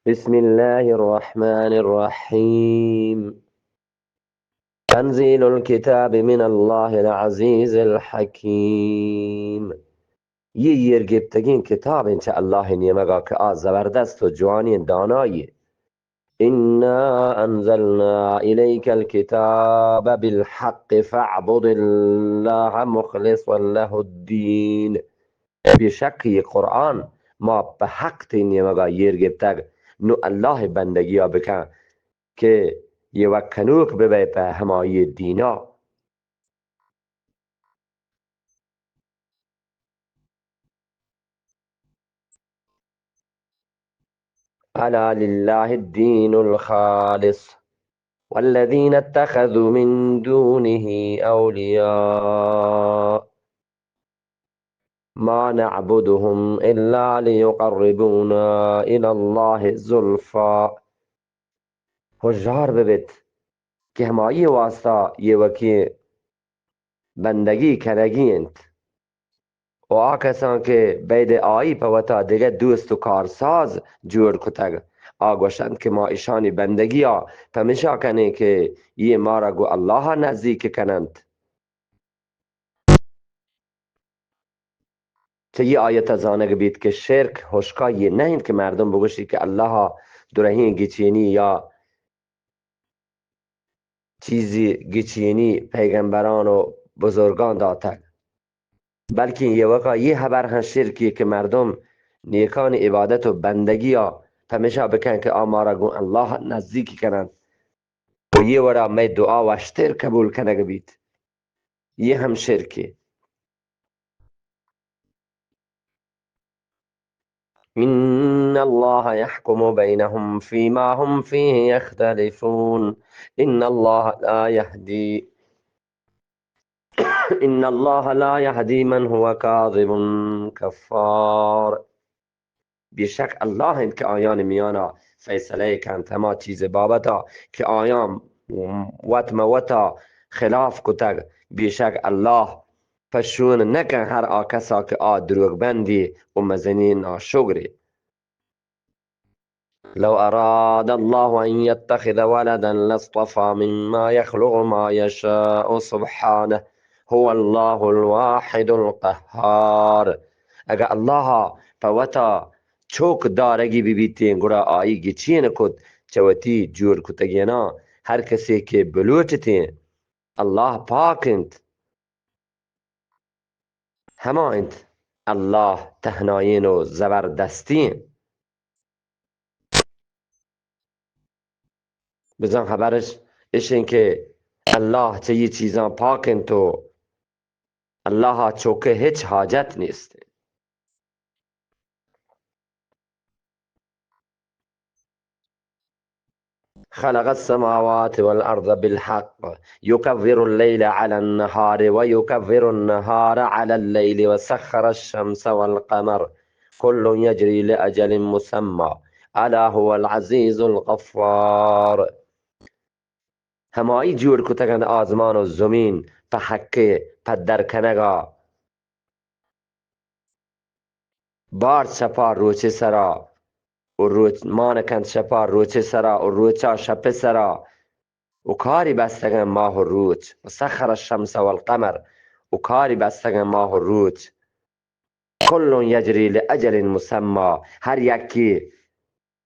بسم الله الرحمن الرحيم. تنزيل الكتاب من الله العزيز الحكيم. یہ ایر گپتگیں کتاب انت چہ اللہ نیمگا کہ آ زبردست و جوانیں دانائی۔ إنا أنزلنا إليك الكتاب بالحق فاعبد الله مخلصا له الدين. بے شک یہ قرآن ما پہ حق تئی نیمگا ایر گپتگ، نو اللہ بندگیا بکن کہ یہ وت کنوک ببئے پہ ہمائی دینا۔ ألا لله الدين الخالص والذين اتخذوا من دونه أولياء ما نعبدهم إلا ليقربونا إلى الله زلفى۔ ہوشیار ببیت کہ ہمائی واسطہ یہ وکیں بندگی کنگی انت۔ و آ کساں کہ بید آئی پہ وتا دگہ دوست و کارساز جوڑ کتگ، آ گوشنت کہ ما اشانی بندگیا پمشا کنیں کہ یہ مارا گوں اللہ نزدیک کننت۔ چہ یہ آیت ء زانگ بیت کہ شرک ہشکا یہ نہ انت کہ مردم بگوشی کہ اللہ ء درہیں گچینی یا چیزی گچینی پیغمبران و بزرگان داتگ، بلکیں یہ وقا یہ حبر ہم شرکی کہ مردم نیکان عبادت و بندگی ء پمیشا بکن کہ آ مارا گوں اللہ نزدیک کنند و یہ وڑا مئے دعا وشتر قبول کنگ بیت۔ یہ ہم شرکے۔ إن الله يحكم بينهم فيما هم فيه يختلفون. إن الله لا يهدي، إن الله لا يهدي من هو كاذب كفار. بیشک اللہ انت کہ آیان میانا فیصلہ کنت، ہما چیز بابتا کہ آیان وت مہ وتا خلاف کتگ، بیشک اللہ پشون نکن ہر آ کسا کہ آ دروگ بندی و مزنی ناشگری۔ لو أراد الله أن يتخذ ولدا لاصطفى مما يخلق ما يشاء سبحانه هو الله الواحد القهار۔ اگہ اللہ پہ وتا چوک دارگی ببیتیں، گڑا آئی گچین کت چہ وتی جوڑ کتگیناں ہر کسے کہ بلوچتیں۔ اللہ پاک انت۔ ہما انت اللہ تہنائین و زبردستین۔ بزاں خبرش اشیں کہ اللہ چہ یہ چیزاں پاک انت و اللہ چوکہ ہچ حاجت نیست۔ خلق السماوات والأرض بالحق يكور الليل على النهار ويكور النهار على الليل وسخر الشمس والقمر كل يجري لأجل مسمى ألا هو العزيز الغفار۔ ہمائی جوڑ کتگن آزمان و زمین پہ حق پدر کنگا۔ بار شپا روچے سرا و روچ مان کنت، شپا روچے سرا و روچا شپے سرا و کاری بستگن ماہ و روچ، و سخر الشمس والقمر، و کاری بستگن ماہ و روچ۔ کل یجری لأجل مسمی، ہر یکی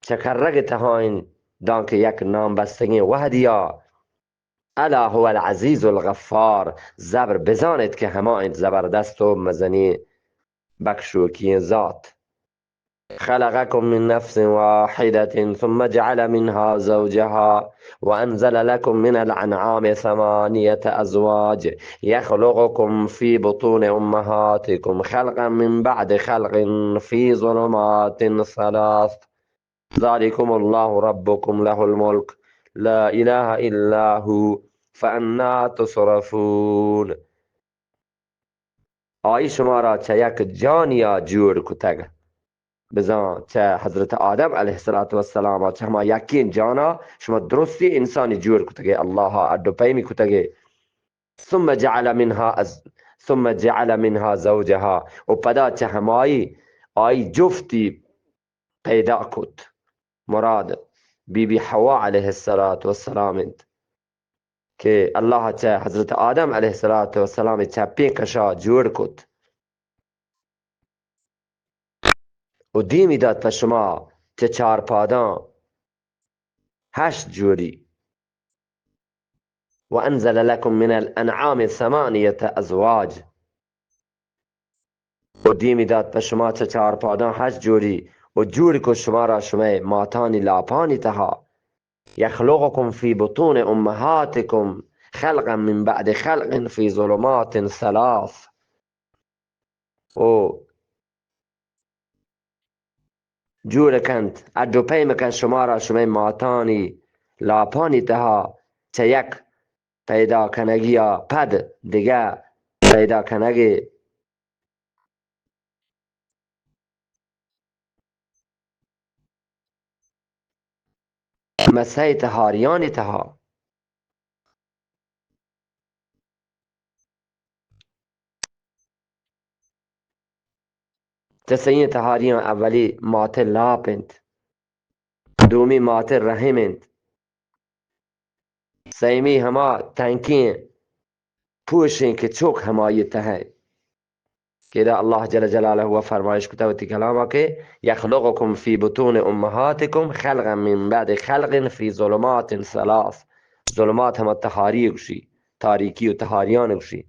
چکرگ تہا انت دانکہ یک نام بستگیں وہدیا۔ الا هو العزیز الغفار، زبر بزانت کہ ہما انت زبردست و مزنیں بخشوکیں ذات۔ خلقكم من نفس واحدة ثم جعل منها زوجها وأنزل لكم من الأنعام ثمانية أزواج يخلقكم في بطون أمهاتكم خلقا من بعد خلق في ظلمات ثلاث ذلكم الله ربكم له الملك لا إله إلا هو فأنا تصرفون۔ آئی شمارا چہ یک جانیا جوڑ کتگ۔ بزاں چہ حضرت آدم علیہ الصلوۃ والسلام چہ ہما یکیں جانا شما درستی انسانی جوڑ کتگے، اللہ اڈ و پیمی کتگے۔ ثم جعل منها از، ثم جعل منها زوجها، و پدا چہ ہمائی آئی جفتی پیدا کت۔ مراد بی بی حوا علیہ الصلوۃ والسلام انت کہ اللہ چہ حضرت آدم علیہ الصلوۃ والسلام چپیں کشا جوڑ کت۔ و دیمی دات پہ شما چہ چار پاداں ہشت جوڑی۔ وانزل لکم من الانعام ثمانیة ازواج۔ و دیمی دات پہ شما چہ چار پاداں ہشت جوڑی و جوڑ کو شمارا شمئے ماتانی لاپانی تہا۔ یخلقکم فی بطون امہاتکم خلقا من بعد خلق فی ظلمات ثلاث۔ و جوڑ کنت، اڈ و پیم کنت شمارا شمئے ماتانی لاپانی تہا، چہ یک پیدا کنگیا پد دگہ پیدا کنگے۔ مسئے تہاریانی تہا۔ چہ سئیں تہاریاں اولی مات لاپ انت، دومی مات رحم انت، سیمی ہما تنکیں پوشیں کہ چوک ہمائی تہا۔ کہ ادا اللہ جل جلالہ و فرمائش کتا وتی کلاما کہ یخلقکم فی بطون امہاتکم خلقا من بعد خلق فی ظلمات ثلاث۔ ظلمات ہما تہاری گوشی، تاریکی و تہاریان گوشی۔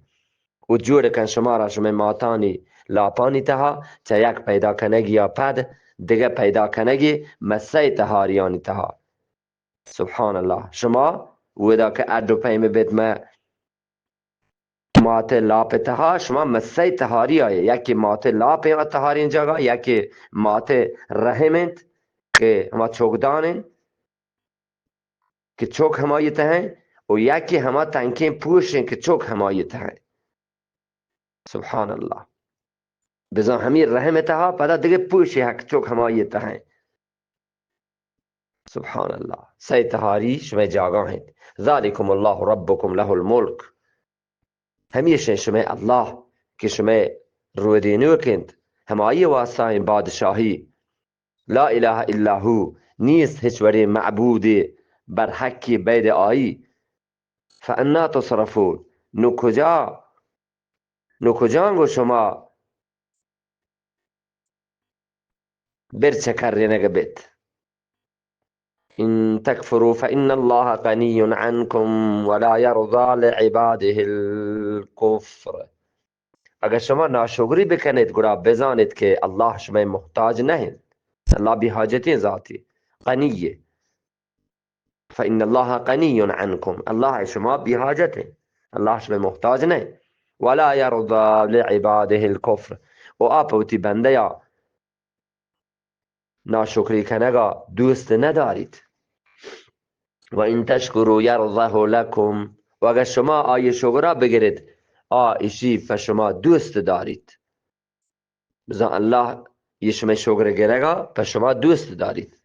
و جوڑ کن شمارا شمئے ماتانی لاپانی تہا، چہ یک پیدا کنگیا پد دگہ پیدا کنگی مسئے تہاریانی تہا۔ سبحان اللہ۔ شما ودا کہ اڈ و پیم بیت مئے مات لاپ تہا، شما مسئے تہاری آئے، یکی مات لاپ تہاریں جاگہ، یکی مات رحم انت کہ ہما چوکدان انت کہ چوک ہمائی تہا انت، و یکی ہما تنکیں پوش انت کہ چوک ہمائی تہا انت۔ سبحان اللہ۔ بزاں ہمے رحم تہا پدا دگہ پوشے ہک چوک ہمائی تہا انت۔ سبحان اللہ۔ سئے تہاری شمئے جاگہ انت۔ ذالکم اللہ ربکم لہ الملک۔ ہمیش انت شمئے اللہ کہ شمئے رودینوک انت۔ ہمائی واسطہ انت بادشاہی۔ لا الہ الا ہو، نیست ہچ وڑیں معبودے بر حقی بید آئی۔ فانا تصرفون، نو کجا، نو کجانگو شما برچکرینگ بیت؟ ان تکفروا فان اللہ غنی عنکم ولا یرضی لعباده الکفر۔ اگر شما ناشکری بکنیت، گڑا بزانیت کہ اللہ شمئے محتاج نہ انت۔ اللہ بی حاجتیں ذاتے، غنی۔ فإن الله غني عنكم، اللہ شما بی حاجت انت، اللہ شما محتاج نہ انت۔ ولا يرضى لعباده الكفر، و آ پہ وتی بندیا ناشکری کنگا دوست نداریت۔ وإن تشكروا يرضه لكم، و اگر شما آئی شکرا بگریت، آ اشی پہ شما دوست داریت۔ بزاں اللہ یہ شمئے شکر گرگا پہ شما دوست داریت۔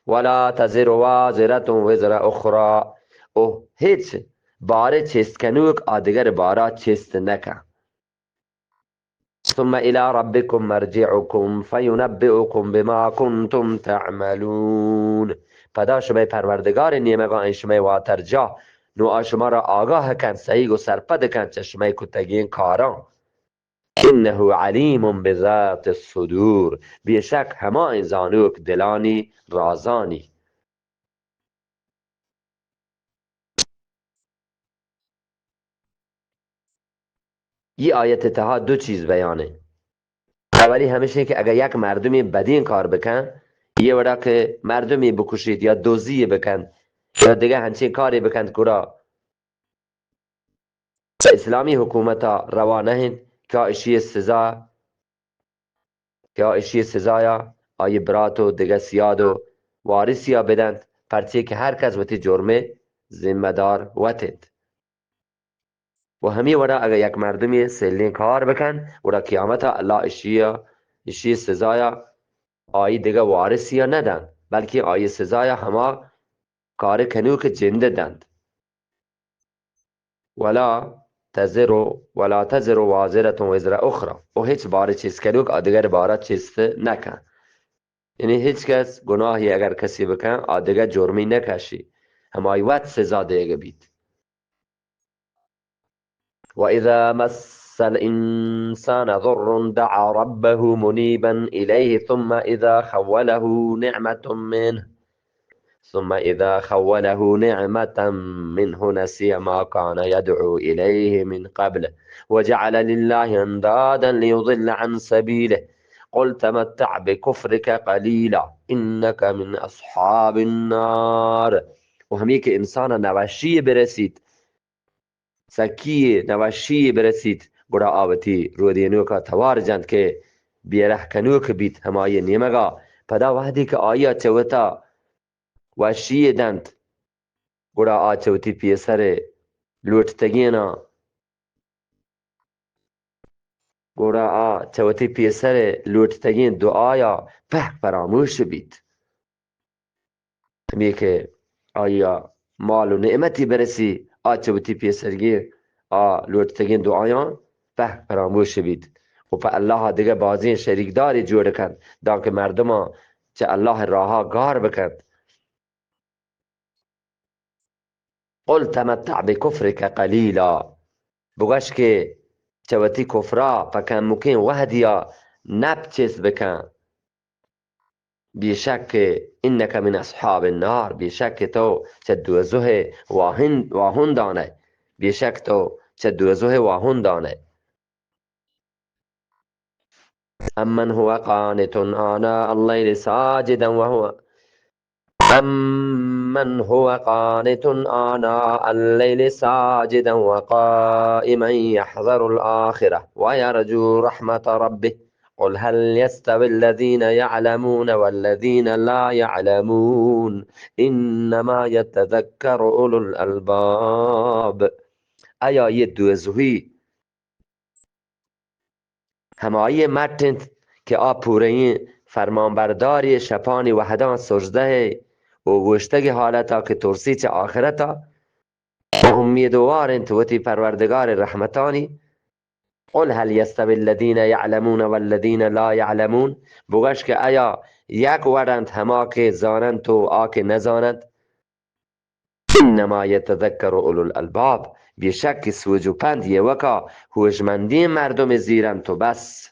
ولا تزر وازرة وزر أخرى، او ہچ بارے چست کنوک آ دگر بارا چست نکن۔ ثم إلى ربكم مرجعكم فينبئكم بما كنتم تعملون۔ پدا شمئے پروردگار نیمگا انت شمئے واترجاہ، نو آ شما را آگاہ کنت، سہیگ و سرپد کنت چہ شمئے کتگیں کاراں۔ إنه عليم بذات الصدور، بے شک ہما انت زانوک دلانی رازانی۔ یہ آیت تہا دو چیز بیان انت۔ اولی ہمیش انت کہ اگر یک مردمی بدیں کار بکن، یہ وڑا کہ مردمی بکشیت یا دزی بکن یا دگہ ہنچیں کاری بکن، گڑا اسلامی حکومتا روا نہ انت کہ آ اشی سزا، کہ آ اشی سزایا آئی برات و دگہ سیاد و وارثیا بدنت، پرچے کہ ہر کس وتی جرمے ذمہ دار وت انت۔ و ہمی وڑا اگر یک مردمی سلیں کار بکن، گڑا قیامتا اللہ اشیا، اشی سزایا آئی دگہ وارثیا ندنت، بلکہ آئی سزایا ہما کار کنوک جند دنت۔ ولا تزر، ولا تزر وازرة وزر أخرى، و ہچ بار چست کنوک آ دگر بارا چست نکن۔ یعنی هچ کس گناهی اگر کسی بکن، آ دگه جرمی نکشی، همای وت سزا دیگه بیت. وإذا مس الإنسان ضر دعا ربه منيبا إليه ثم إذا خوله نعمة منه ثم إذا خوله نعمة منه نسي ما كان يدعو إليه من قبل وجعل لله أندادا ليضل عن سبيله قل تمتع بكفرك قليلا إنك من أصحاب النار. و همی که انسان نوشی برسید، سکی نوشی برسید، گڑا آ وتی رودینوکا توار جنت که بیره کنوک بیت همای نیمگا. پدا وهدی که آیا چه وتا وشی دنت، گڑا آ چه وتی پیسر لوٹتگینا، گڑا آ چه وتی پیسر لوٹتگین دعایا پهک فراموش بیت. همی که آیا مال و نعمتی برسی، آ چه وتی پیسرگی آ لوٹتگین دعایان پهک فراموش بیت و په الله دگه بازین شریکداری جوڑ کند، دانکه مردمان چه الله راها گار بکند. قل تمتع بكفرك قليلا، بگوش که چه وتی کفرا په کمکین وهدیا نپ چست بکن. بیشک که إنك من أصحاب النار، بیشک که تو چه دوزه واهن-، واهندانه، بیشک تو چه دوزه واهندانه. أمن هو قانت آناء الليل ساجدا وهو أمن هو قانت آناء الليل ساجدا وقائما يحذر الآخرة ويرجو رحمة ربه قل هل يستوي الذين يعلمون والذين لا يعلمون إنما يتذكر أولو الألباب. آیا یه دوزهی همایی مٹ انت که آ پوره‌این فرمانبرداری شپانی وهدان سجده و اوشتگی حالتا که ترسی چه آخرتا و امیدوار انت وتی پروردگار رحمتانی. قل هل يستوي الذين يعلمون والذين لا يعلمون، بگوش که آیا یک وڑ انت هما که زاننت و آ که نزاننت؟ إنما يتذكر أولو الألباب، بیشک که سوج و پند یه وکا هوشمندین مردم زیرنت و بس.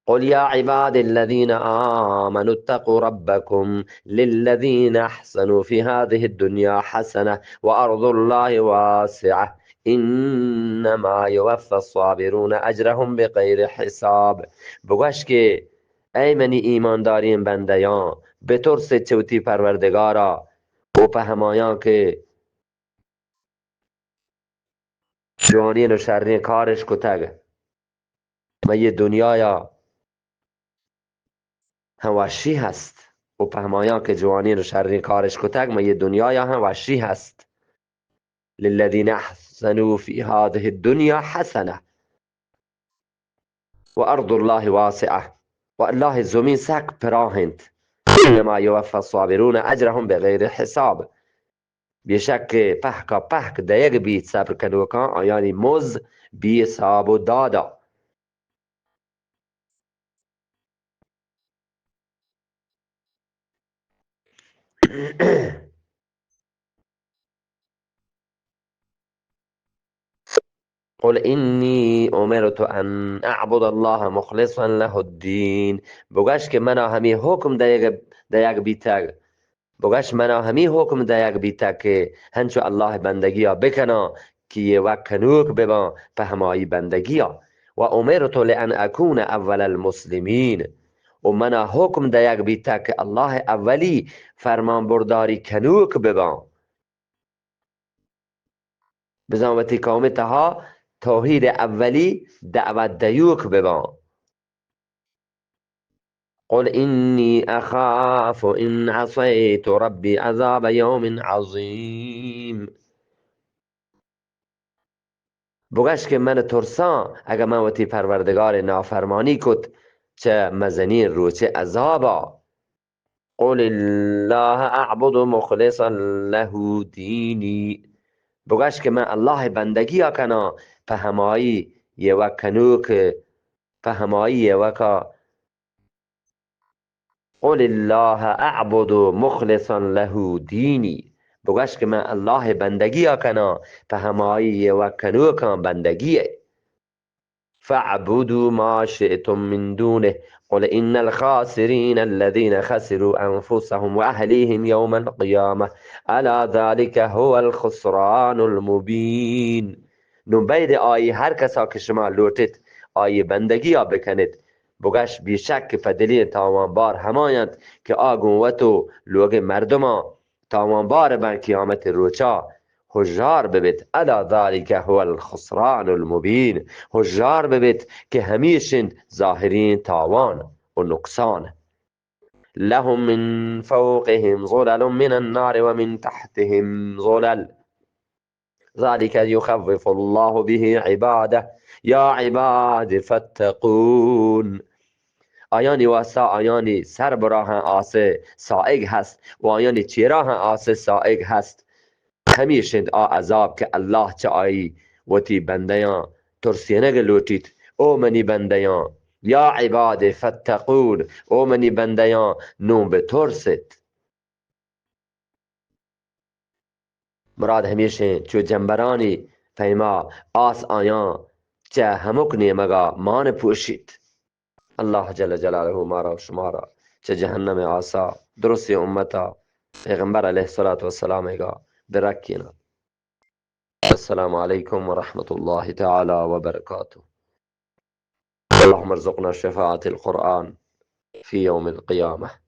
قل يا عبادي الذين آمنوا اتقوا ربكم للذين أحسنوا في هذه الدنيا حسنة وأرض الله واسعة إنما يوفى الصابرون أجرهم بغير حساب. بگوش که ای منی ایماندارین بندیان، بترسید چه وتی پروردگارا و په همایان که جوانین و شرین کارش کتگ، مئے دنیایا هم وشی هست و په همایان که جوانین و شرین کارش کتگ، مئے دنیایا هم وشی هست. للذين أحسنوا في هذه الدنيا حسنة وأرض الله واسعة، و الله زمین سک پراہ انت. إنما يوفى الصابرون أجرهم بغير حساب. بیشک که پہکا پہک دئیگ بیت صبر کنوکاں آیانی مز بی حساب و دادا. قل إني أمرت أن أعبد الله مخلصا له الدين. بگوش که منا ہمی حکم دئیگ، دئیگ بیتگ. بگوش منا ہمی حکم دئیگ بیتگ که ہنچو اللہ بندگیا بکناں کہ یہ وک کنوک بباں پہ ہمائی بندگیا. و أمرت لأن أكون أول المسلمين. و منا حکم دئیگ بیتگ کہ اللہ اولی فرمان برداری کنوک بباں. بزاں وتی قوم تہا توحید اولی دعوت دیوک بباں. قل إني أخاف إن عصيت ربي عذاب يوم عظيم. بگش کہ من ترساں اگہ من وتی پروردگار نافرمانی کت چہ مزنیں روچ عذابا. قل الله أعبد مخلصا له ديني. بگش کہ من اللہ بندگی ء کناں پہ ہمائی یہ وک کنوک پہ ہمائی ءِ وکا، قل اللہ اعبد مخلصا لہ دینی، بگوش کہ من اللہ ءِ بندگی ءَ کناں، پہ ہمائی ءِ وک کنوکاں بندگی ءَ۔ فاعبدوا ما شئتم من دونه، قل ان الخاسرین الذین خسروا انفسهم واهلیهم یوم القیامة، الا ذلک هو الخسران المبین۔ نوں بید آئی ہر کسا کہ شما لوٹت، آئی بندگی ءَ بکنت، بگش، بے شک کہ پہ دلیں تاوان بار ہما انت کہ آ گوں وت و لوگ مردماں تاوان بار بن قیامت روچا۔ ہژار ببت، الا ذلک هو الخسران المبین، ہژار ببت کہ ہمیش انت ظاہریں تاوان و نقصان۔ لهم من فوقهم ظلل من النار ومن تحتهم ظلل، ذلك يخوف الله به عباده، يا عباد فاتقون۔ آیانی واسطہ آیانی سر براہاں آس سائگ ہست و آیانی چیراہاں آس سائگ ہست۔ ہمیش انت آ عذاب کہ اللہ چہ آئی وتی بندیاں ترسینگ لوٹیت۔ او منی بندیاں، یا عباد فاتقون، او منی بندیاں، نوں بترست۔ مراد ہمیش انت، چو جمبرانی پیما آس آیاں چہ ہمک نیمگا مان پوشیت۔ اللہ جل جلالہ مارا و شمارا چہ جہنم آسا درستیں امتا پیغمبر علیہ الصلوۃ والسلام گا برکینات۔ السلام علیکم ورحمۃ اللہ تعالی وبرکاتہ۔ اللهم ارزقنا شفاعة القرآن في يوم القيامة.